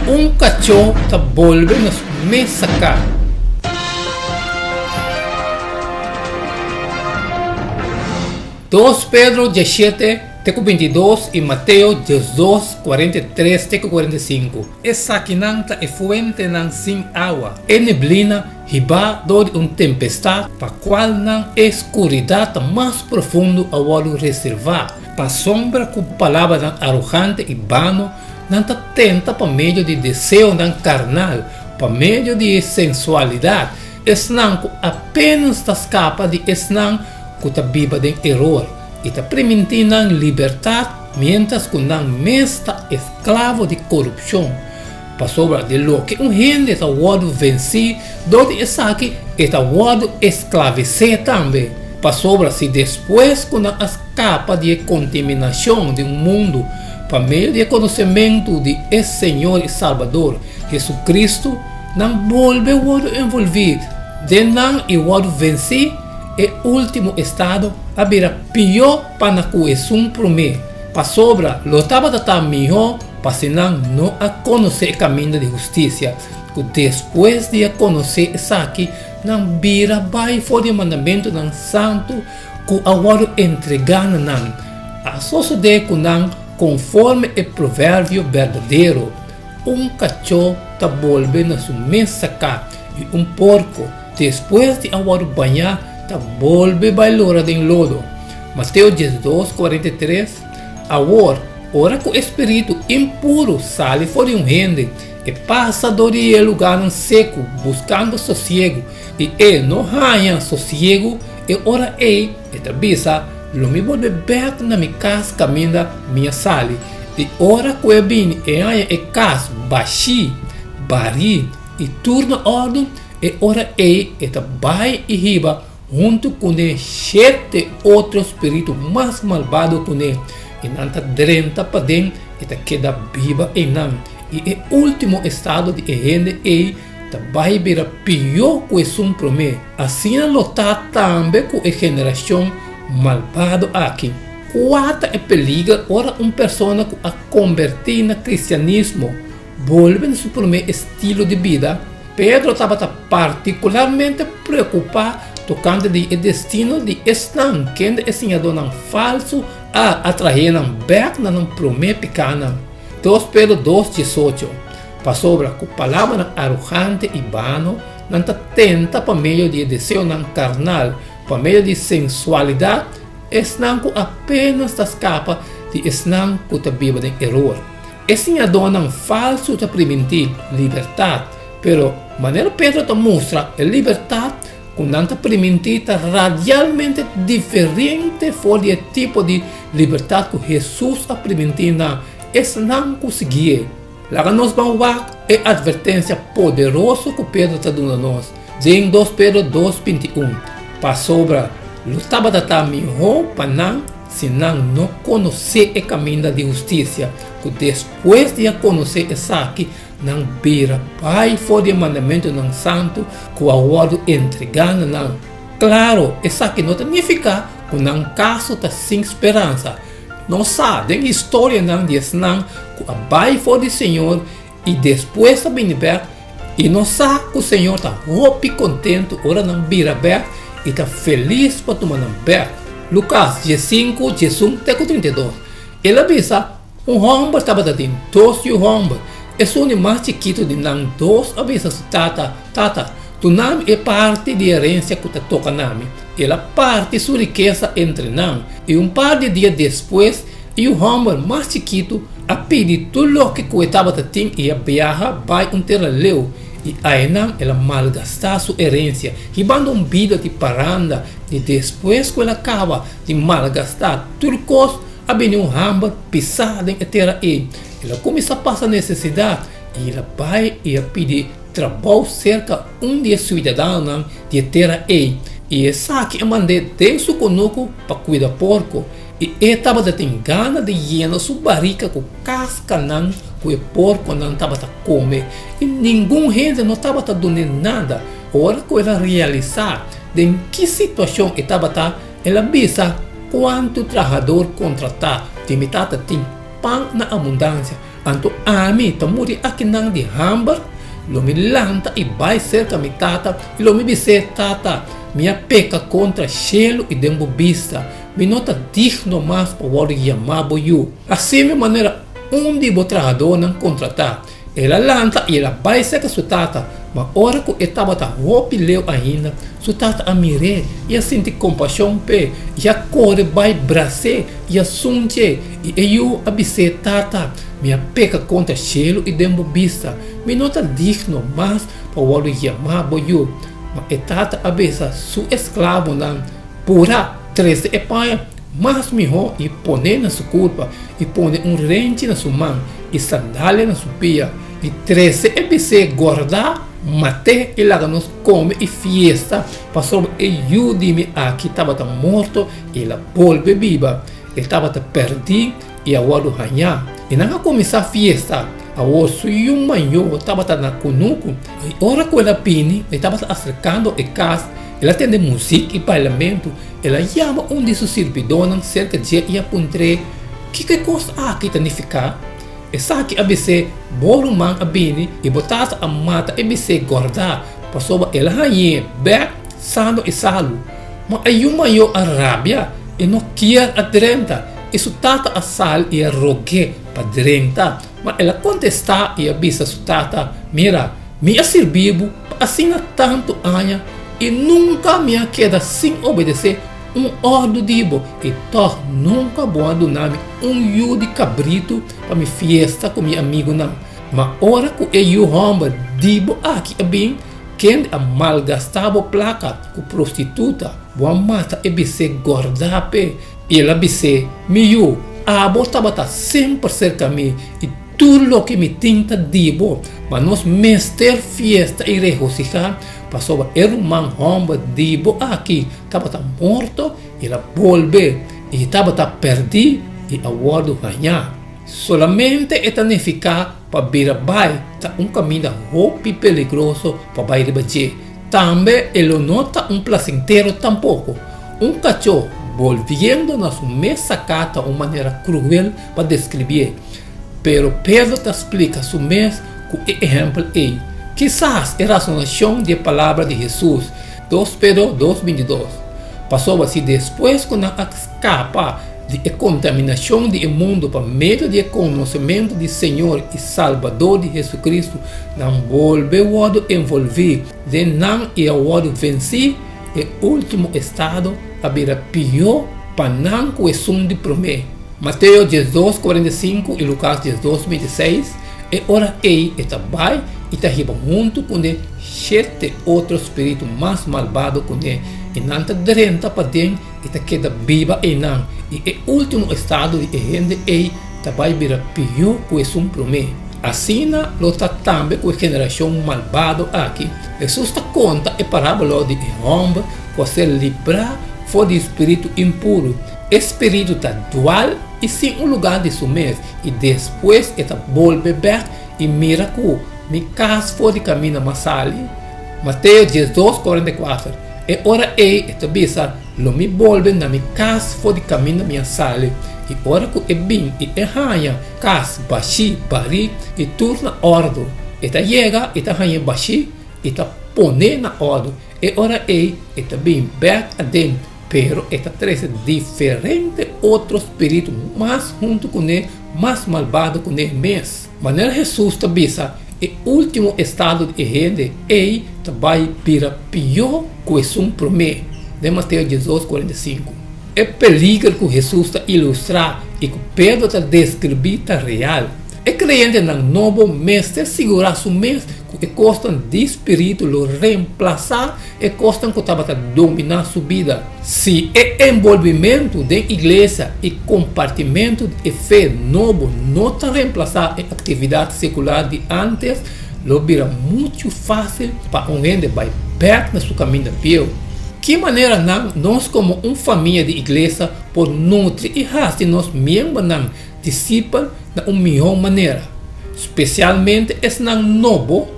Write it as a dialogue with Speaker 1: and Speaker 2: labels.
Speaker 1: Un kachó ta bolbe na su mes saká. Dos Pedro diesshete te ku bintidos i Mateo diesdos, 43 te ku 45. Esakinan ta e fuentenan sin awa, e neblina hibá dor di un tempestat, pa kualnan e skuridat ta mas profundo a wòrdu reservá. Pasobra ku palabranan arogante i bano nan ta tenta pa medio di deseonan karnal, pa medio di sensualidat, esnan ku apenas ta skapa di esnan ku ta biba den eror i ta primintí nan libertat miéntras ku nan mes ta esklavo di korupshon. Pasobra di loke un hende ta wòrdu vensí dor di esaki, e ta wòrdu esklavisé tambe. Pasobra si despues ku nan a skapa di e kontaminashon di un mundu pa medio di e konosementu di e Señor i Salbador Hesukristu, nan bolbe wòrdu envolví den nan i wòrdu vensí, e último estado a bira pió pa na ku esun promé, pasobra lo tabata ta mihó pa si nan no a konosé e kaminda di hustisia, ku despues di a konosé esaki nan bira bai for di e mandamentunan santu ku a wòrdu entregá na nan. A sosodé ku nan konforme e proverbio berdadero, Un kachó ta bolbe na su mes saká, i un porko, despues di a wòrdu bañá, ta bolbe bai lora den lodo. Mateo 12, 43, Awor, ora ku e spiritu impuru sali for di un hende, e pasa dor di e lugánan seku buskando sosiegu, i e no haña sosiegu, e ora ei e ta bisa, Lo mi bolbe bèk na mi kas kaminda mi a sali. I ora ku e bini e haña e kas bashí, barí i tur na òrdu, e ora ei e ta bai i hiba huntu kuné shete otro spiritu mas malbado kuné, i nan ta drenta paden i ta keda biba einan. I e último estado di e hende ei ta bai bira pió ku esun promé. Asina lo ta tambe ku e generashon malbado aki. Kua ta e peliger ora un persona ku a kombertí na kristianismo bolbe na su promé estilo di bida? Pedro tabata partikularmente preokupá tokante di e destino di esnan kende e siñadónan falsu a atraé nan bèk na nan promé pikánan. Dos Pedro dos diesocho, Pasobra ku palabranan arogante i bano nan ta tenta pa medio di e deseonan karnal, pa medio di sensualidat, esnan ku apénas ta skapa di esnan ku ta biba den eror. E siñadónan falsu ta primintí libertat, pero manera Pedro ta mustra, e libertat ku nan ta primintí ta radialmente diferente for di e tipo di libertat ku Hesus a primintí na esnan ku siguié. Laga nos ban wak e atvertensia poderoso ku Pedro ta duna nos den Dos Pedro dos binti un, Pasobra lo tabata ta mihó pa nan si nan no konosé e kaminda di hustisia, ku despues di a konosé esaki, nan bira bai for di e mandamentunan santu ku a wòrdu entregá na nan. Klaro, esaki no ta nifiká ku nan kaso ta sin speransa. Nos sa den historianan di esnan ku a bai for di Señor i despues a bini bèk, i nos sa ku Señor ta hopi kontentu ora nan bira bèk i ta felis pa tuma nan bèk. Lukas diesinku, diesun te ku 32, El a bisa, Un hòmber tabata tin dos yu hòmber. Esun di mas chikitu di nan dos a bisa su tata, Tata, duna mi e parti di herensia ku ta toka na mi. El a parti su rikesa entre nan, i un par di dia despues e yu hòmber mas chikitu a pidi tur loke ku e tabata tin i a biaha bai un tera leu, i ainan el a malgastá su herensia, hibando un bida di paranda, i despues ku el a kaba di malgastá tur kos, a bini un hamber pisá den e tera ei. El a kuminsá pasa nesesidat, i el a bai i a pidi trabou serka un di e siudadanonan di e tera ei, i esaki a mand'é den su kunuku pa kuida porko. I e tabata tin gana di yena su barika ku kaskanan ku e porkonan tabata kome, i ningun hende no tabata dun'é nada. Ora ku el a realisá den ki situashon e tabata, el a bisa, Kuantu trahador kontratá di mi tata tin pan na abundansia! Anto ami ta muri akinan di hamber? Lo mi lanta i bai serka mi tata i lo mi bis'é, Tata, mi a peka kontra shelu i den bo bista. Mi no ta digno mas pa wòrdu yamá bo yu. Hasi mi manera un di bo trahadónan kontratá. El a lanta i el a bai serka su tata, ma ora ku e tabata hopi leu ainda, su tata a mir'é i a sinti kompashon p'e i a kore bai bras'é i a sunch'é. I e yu a bis'é, Tata, mi a peka kontra shelu i den bo bista, mi no ta digno mas pa wòrdu yamá bo yu. Ma e tata a bisa su esklabonan, Purá, trese e paña mas mihó i pon'é na su kurpa, i pone un renchi na su man i sandalia na su pia, i trese e bis'é gòrdá, mat'é i laga nos kome i fiesta, pasobra e yu di mi aki tabata morto i el a bolbe biba, e tabata pèrdí i a wòrdu hañá. I nan a kuminsá fiesta. Awor su yu mayó tabata na kunuku, i ora ku el a bini, e tabata aserkando e kas, el a tende muzik i bailamentu. El a yama un di su sirbidónan serka dje i a puntr'é, Kiko e kos aki ta nifiká? Esaki a bis'é, Bo ruman a bini i bo tata a mata e bis'é gòrdá, pasobra el a hañ'é bèk sano i salu. Ma e yu mayó a rabia i no kier a drenta, i su tata a sali i a rog'é pa drenta. Ma el a kontestá i a bisa su tata, Mira, mi a sirbi bo pa asina tantu aña i nunka mi a keda sin obedesé un òrdu di bo, i tòg nunka bo a duna mi un yu di kabritu pa mi fiesta ku mi amigunan. Ma ora ku e yu hòmber di bo aki a bin, kende a malgastá bo plaka ku prostituta, bo a mata e bisé gòrdá p'e. I el a bis'é, Mi yu, abo tabata semper serka mi, i tur loke mi tin ta di bo. Ma nos mester fiesta i regosihá, pasobra e ruman hòmber di bo aki tabata morto i el a bolbe, i e tabata pèrdí i a wòrdu hañá. Solamente e ta nifiká pa bira bai ta un kaminda hopi peligroso pa bai riba dje. Tambe e lo no ta un plasentero tampoko. Un kachó bolbiendo na su mes saká ta un manera kruel pa deskribié. Pero Pedro ta splika su mes ku e ehèmpel ei. Kisas e rasonashon di e palabra di Hesus, dos Pedro dos bintidos, pasobra si despues ku nan a skapa di e kontaminashon di e mundu pa medio di e konosementu di Señor i Salbador di Hesukristu, nan bolbe wòrdu envolví den nan i a wòrdu vensí, e último estado a bira pió pa nan ku esun di promé. Mateo diesdos, 45 i Lukas diesdos, 26, E ora ei e ta bai i ta hiba huntu kuné shete otro spiritu mas malbado kuné, i nan ta drenta paden i ta keda biba einan, i e último estado di e hende ei ta bai bira pió ku esun promé. Asina lo ta tambe ku e generashon malbado aki. Hesus ta konta e parábola di e hòmber ku a ser librá for di spiritu impuru. E spiritu ta dual i sin un lugá di su mes, i despues e ta bolbe bèk i mira ku mi kas for di kaminda m'a sali. Mateo diesdos, 44. E ora ei e ta bisa, Lo mi bolbe na mi kas for di kaminda mi a sali. I ora ku e bin i e haña kas bashí, barí i tur na òrdu, e ta yega i ta hañ'é bashí i ta pon'é na òrdu. E ora ei e ta bin bèk aden, pero e ta trese diferente otro spiritu mas huntu kuné, mas malbado kuné mes. Manera Hesus ta bisa, e último estado di e hende ei ta bai bira pió ku esun promé, den Mateo diesdos, 45. E peliger ku Hesus ta ilustrá i ku Pedro ta deskribí ta real. E kreyentenan nobo mester sigurá su mes ku e kosnan di spiritu lo remplasá e kosnan ku tabata dominá su bida. Si e enbolbimentu den iglesia i kompartimentu di e fe nobo no ta remplasá e aktividat sekular di ántes, lo bira muchu fásil pa un hende bai bèk na su kaminda bieu. Ki maneranan nos komo un famia di iglesia por nutri i hasi nos miembronan disipel na un mihó manera, spesialmente esnan nobo?